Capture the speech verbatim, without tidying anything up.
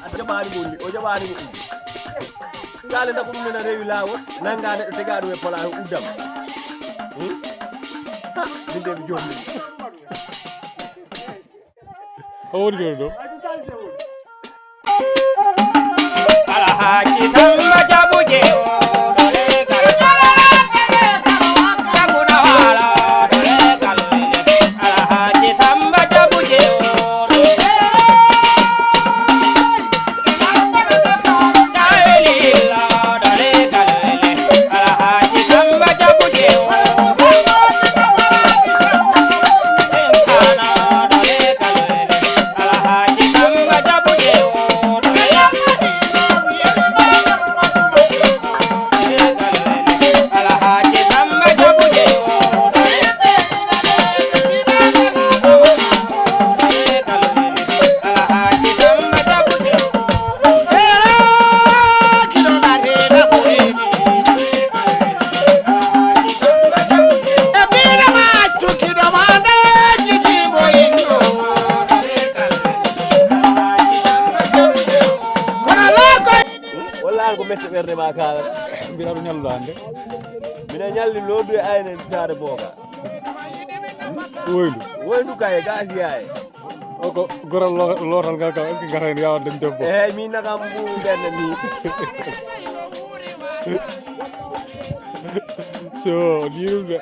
A jaɓaani mo ni, o jaɓaani mo udde. Kaale nda ko ɗum nena rewi laawol, nannga neɗɗo tegaa ɗum e pala, o uddam. Hmm? Ha, min de mi jommi. O woni joni ɗo? Alhaji Samba Jabu Jewo, dole kala. Jabu na wala, dole kala. Alhaji Samba Jabu Jewo, dole kala. Walla an ko mette ɓernde ma kaala. Mbiraɗo ñalluɗo hannde. Mbiɗa ñalli lodu e ayne taare booka. Woyndu. Woyndu kay, gaasi yaye. O ko goral lo-, lootal ngal kam, est-ce que ngata heen yawat dañ debbo? Eeyi, min nakam mbuuwi ɓernde ni. So, ni ɗum de.